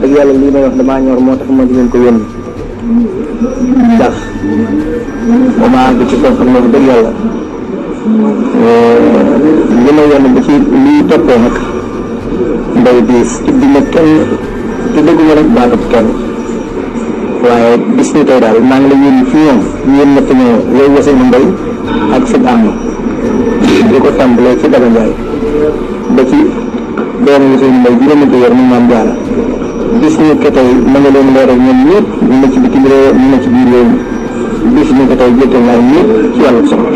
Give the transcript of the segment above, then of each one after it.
dëgg yàlla lii may wax damaa ñor moo tax ma di leen ko yónni ndax ba ma àgg ci koo xam ne dëgg yàlla li ma yónni ba ci lii toppee nag mbay diis tuddi ma kenn te dëgguma rek baatu ci kenn waaye gis ni tey daal maa ngi la yónni fi ñoom yéen ñett ñoo yow Ousseynou Mbaye ak sëñ Amma di ko tàmbalee ci Daba Ndiaye ba ci doomu Ousseynou Mbaye juróomi ko yor mu maam Jaara gis ni ko tey ma nga leen leeral ñoom ñëpp ñu ne ci bitim réew ñu ne ci biir réew mi gis ni ko tey jëkkal naa ñëpp ci wàllu soxla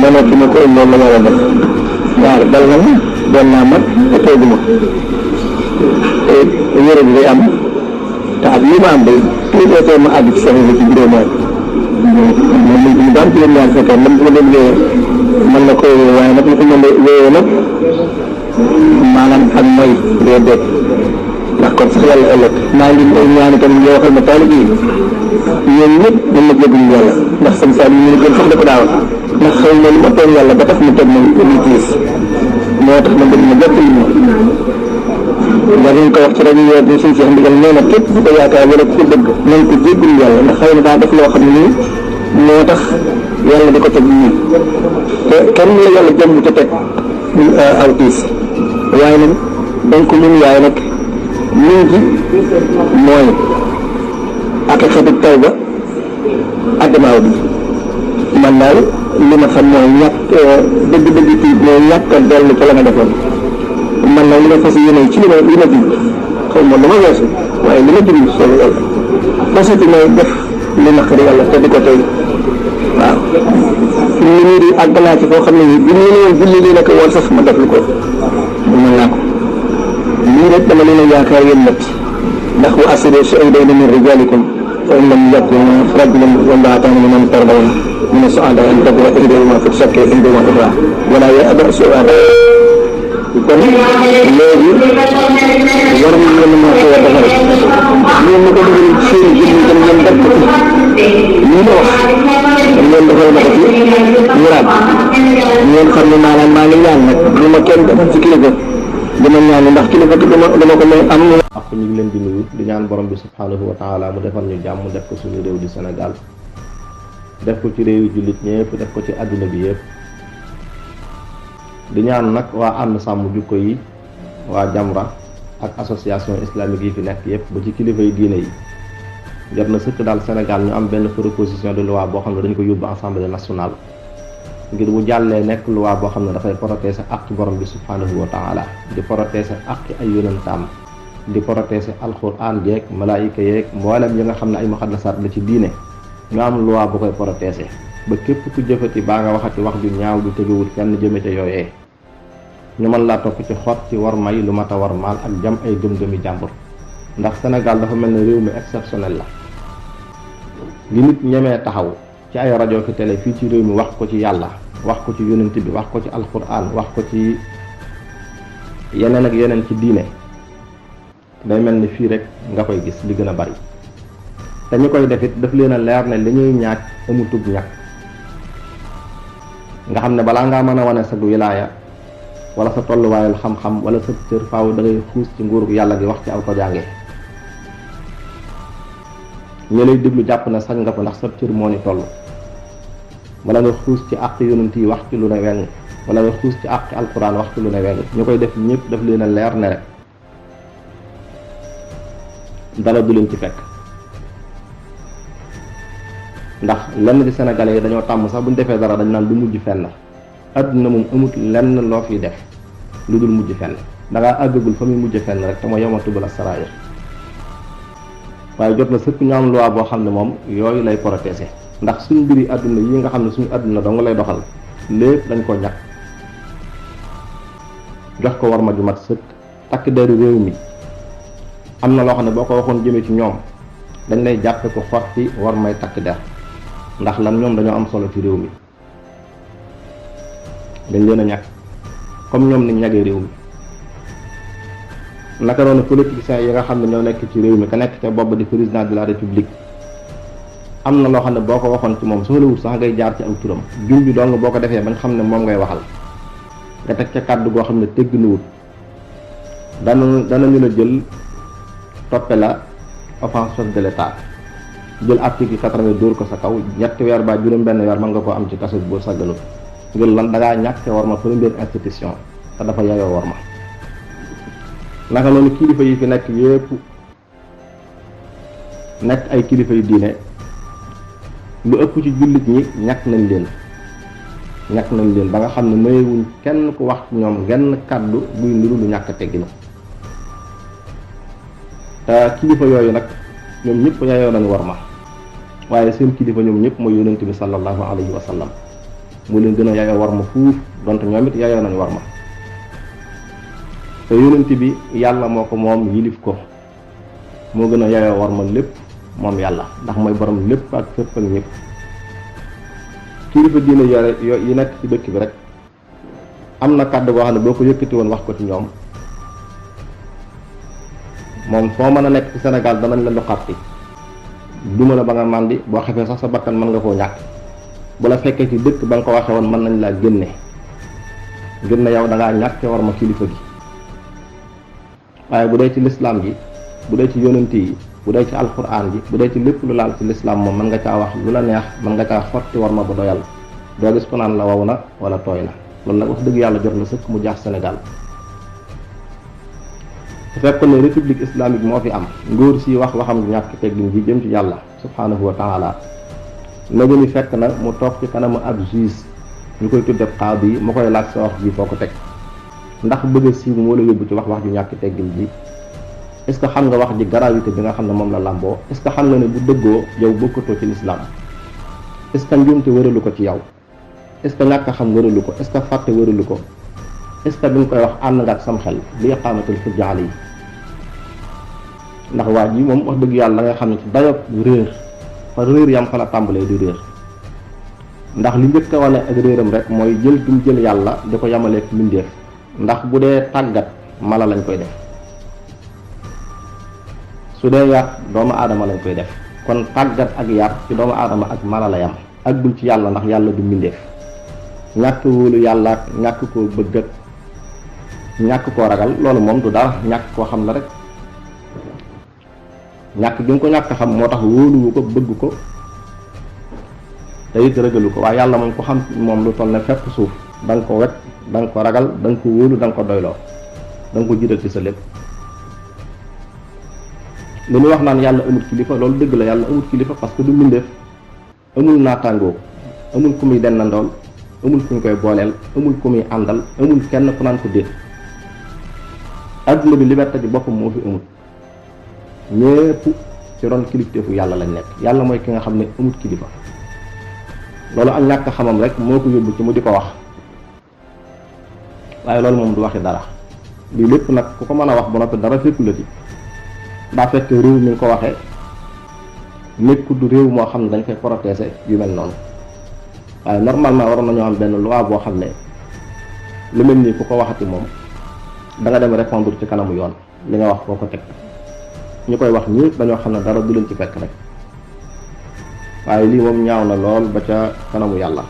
ma nekk ni ko loolu la war a def waaw dal na ma doon naa mag te tooguma te yére bi day am te ak li ma am day tuuti ma àgg ci soxla ci juróom ñaar moom lañ ñu daan juróom ñaar fekkee lam ko doon wéyee mën na koy wéyee waaye nag li ko mën a wéyee nag maanaam ak mooy dee dee ndax kon sax yàlla ëllëg maa ngi lay ñaan itam yoo xam ne taalibe yi ñoom ñëpp mën na jégalu yàlla ndax sëñ Saal ñu gën sax dafa daaw ndax xëy na li ma tooñ yàlla ba tax mu teg ma utilis moo tax ma bëgg ma jàppale ma nga ñu ko wax ci rajo yi suñu Cheikh Ndigal nee na képp ku ko yaakaar wala ku ko bëgg nañ ko jégalu yàlla ndax xëy na daa def loo xam ne nii moo tax yàlla di ko teg nii te kenn la yàlla jëm te teg aw tiis waaye nag dañ ko mun yaay nag liñ ci mooy ak xeetu taw ba addamaaw bi man daal li ma xam mooy ñàkk dëgg-dëgg tiit mooy ñàkk a dellu ca la nga defoon man nag li ma fas yéene ci li ma jublu xaw ma lu ma weesu waaye li ma jublu soo yàlla fasati mooy def li naqari yàlla te di ko tey waaw fi mu nii di àgg naa ci foo xam ne nii bu ñu nee julli lii la ko woon sax ma def lu ko mën naa ko lii rek dama leen a yaakaar yéen ñett ndax wa asiru shahidayni min rijalikum fa in lam yakun rajulan wa imra'atan mimman tardawna min as-su'ada an takuna ihdahuma fi shakki ihdahuma ukhra wala ya'ba su'ada kon léegi war nañu leen mën a xëy a defar ñoom ñu ko dugal seen jëmm tam ngeen def ko ci lii ma wax tam ngeen defal ma ko ci miraat ngeen xam ne maanaam maa ngi ñaan nag lu ma kenn defal ci kilifa dama ñaan ndax kilifa dama ko may am ak ñu ngi leen di nuyu di ñaan borom bi subhanahu wa taala mu defal ñu jàmm def ko suñu réew di Sénégal def ko ci réew yi jullit ñëpp def ko ci àdduna bi yëpp di ñaan nag waa ànd sàmm jukko yi waa Jamra ak association islamique yi fi nekk yëpp ba ci kilifa yi diine yi jot na sëkk daal Sénégal ñu am benn proposition de loi boo xam ne dañ ko yóbbu assemblée nationale ngir bu jàllee nekk loi boo xam ne dafay protéger ak borom bi subhanahu wa taala di protéger ak ay yonentam di protéger alquran jeeg malaayika yeeg mboolem yi nga xam ne ay muqaddasaat la ci diine ñu am loi bu koy protéger ba képp ku jëfati baa nga waxati wax ju ñaaw ju tegewul fenn jëme ca yooyee ñu mën laa topp ci xot ci war may lu mat a war maal ak jam ay gëm-gëmi jàmbur ndax Sénégal dafa mel ne réew mi exceptionnel la li nit ñemee taxaw ci ay rajo ki télé fii ci réew mi wax ko ci yàlla wax ko ci yonent bi wax ko ci alquran wax ko ci yeneen ak yeneen ci diine day mel ni fii rek nga koy gis li gën a bari te ñu koy defit daf leen a leer ne li ñuy ñaaj amutug ñàkk nga xam ne balaa ngaa mën a wane sa wilaaya wala sa tolluwaayal xam-xam wala sa cër faaw da ngay xuus ci nguurug yàlla gi wax ci aw ko jàngee ñu lay déglu jàpp na sañ nga ko ndax sa cër moo ni toll wala nga xuus ci àq yonent yi wax ci lu ne weng wala nga xuus ci àq alquran wax ci lu ne weng ñu koy def ñëpp daf leen a leer ne rek dara du leen ci fekk ndax lenn ci sénégalais yi dañoo tàmm sax bu ñu defee dara dañ naan du mujj fenn adduna moom amut lenn loo fiy def lu dul mujj fenn da ngaa àggagul fa muy mujj fenn rek te mooy yawma tubla sarair waaye jot na sëkk ñu am loi boo xam ne moom yooyu lay protéger ndax suñ mbiri àdduna yi nga xam ne suñu àdduna dong lay doxal lépp dañ ko ñàkk jox ko war ma ju mat sëkk takk deru réew mi am na loo xam ne boo ko waxoon jëmee ci ñoom dañ lay jàppe ko xotti war may takk der ndax lan ñoom dañoo am solo ci réew mi dañ leen a ñàkk comme ñoom niñ ñàggee réew mi naka noonu politiciens yi nga xam ne ñoo nekk ci réew mi ka nekk ca bopp di président de la république am na loo xam ne boo ko waxoon ci moom soxlawul sax ngay jaar ci aw turam junj dong boo ko defee bañ xam ne moom ngay waxal nga teg ca kàddu goo xam ne tegg nuwut danañu la jël toppe la offense chef de l'état jël article 80 dóor ko sa kaw ñetti weer ba juróom benn weer mën nga koo am ci kaso bi boo sàgganut ngir lan dangaa ñàkke war ma première institution te dafa yayoo war ma naka noonu kilifa yi fi nekk yépp nekk ay kilifa yu diine lu ëpp ci jullit ñi ñàkk nañ leen ba nga xam ne mayewuñ kenn ku wax ci ñoom genn kàddu buy niru lu ñàkk tegginu te kilifa yooyu nag ñoom ñëpp yayoo nañ war ma waaye seen kilifa ñoom ñëpp mooy yonent bi sallallahu alayhi wa sallam mu leen gën a yayoo war ma fuuf donte ñoom it yayoo nañ war ma te yonent bi yàlla moo ko moom yilif ko moo gën a yayoo war ma lépp moom yàlla ndax mooy borom lépp ak fépp ak ñëpp kilifa diine yi nekk ci dëkk bi rek am na kàddu goo xam ne boo ko yëkkati woon wax ko ci ñoom moom foo mën a nekk ci Sénégal danañ la ndoxarti duma la ba nga màndi boo xefee sax sa bakkan mën nga koo ñàkk bu la fekkee ci dëkk ba nga ko waxee woon mën nañ laa génne ngir ne yow da ngaa ñàkke war ma kilifa gi waaye bu dee ci lislaam gi bu dee ci yonent yi bu dee ci alquran ji bu dee ci lépp lu laal ci lislaam moom mën nga caa wax lu la neex mën nga caa xotti war ma ba doyal doo gis ko naan la waw na wala tooy na loolu nag wax dëgg yàlla jot na sëkk mu jaax Sénégal su fekkoon ne république islamique moo fi am ngóor si wax waxam ñàkk teggin ji jëm ci yàlla subhanahu wa taala nagu ni fekk na mu toog ci kanamu ab juge ñu koy tudde qaadi yi mu koy laaj sa wax ji foo ko teg ndax bëgg a siiw moo la yóbbu ci wax ju ñàkk teggin ji est ce que xam nga wax ji gravité bi nga xam ne moom la làmboo est ce que xam nga ne bu dëggoo yow bokkatoo ci lislaam est ce que njuumte wëralu ko ci yow est ce que ñàkk a xam wëralu ko est ce que fàtte wëralu ko est ce que bi nga koy wax ànd nga ak sam xel li iqaamatul hujja alayhi ndax waa ji moom wax dëgg yàlla nga xam ne ci dayob réer fa réer yam fa la tàmbalee di réer ndax li njëkk a wane ak réeram rek mooy jël dum jël yàlla di ko yamaleek mbindeef ndax bu dee tàggat mala lañ koy def su dee yar doomu aadama lañ koy def kon tàggat ak yar ci doomu aadama ak mala la yam ak dul ci yàlla ndax yàlla du mbindeef ñàkk wóolu yàlla ak ñàkk koo bëgg ak ñàkk koo ragal loolu moom du dara ñàkk koo xam la rek ñàkk gi nga ko ñàkk xam moo tax wóoluwu ko bëgg ko te it ragalu ko waaye yàlla moom ko xam moom lu toll ne fepp suuf da nga ko wet da nga ko ragal da nga ko wóolu da nga ko doyloo da nga ko jiital ci sa lépp li muy wax naan yàlla amul kilifa loolu dëgg la yàlla amul kilifa parce que du mbindeef amul naataangoo amul ku muy dennandool amul ku ñu koy booleel amul ku muy àndal amul kenn ku naan ko déet adduna bi liberté ji boppam moo fi amul ñépp ci ron kilifteefu yàlla lañ nekk yàlla mooy ki nga xam ne amul kilifa loolu ak ñàkk xamam rek moo ko yóbbu ci mu di ko wax waaye loolu moom du waxi dara lii lépp nag ku ko mën a wax ba noppi dara fekku la ci daa fekk réew mi nga ko waxee nekkul du réew moo xam ne dañ koy protéger yu mel noonu waaye normalement waroon nañoo am benn loi boo xam ne lu mel nii ku ko waxati moom da nga dem répondre ci kanamu yoon li nga wax foo ko teg ñu koy wax ñii dañoo xam ne dara du leen ci fekk rek waaye lii moom ñaaw na lool ba ca kanamu yàlla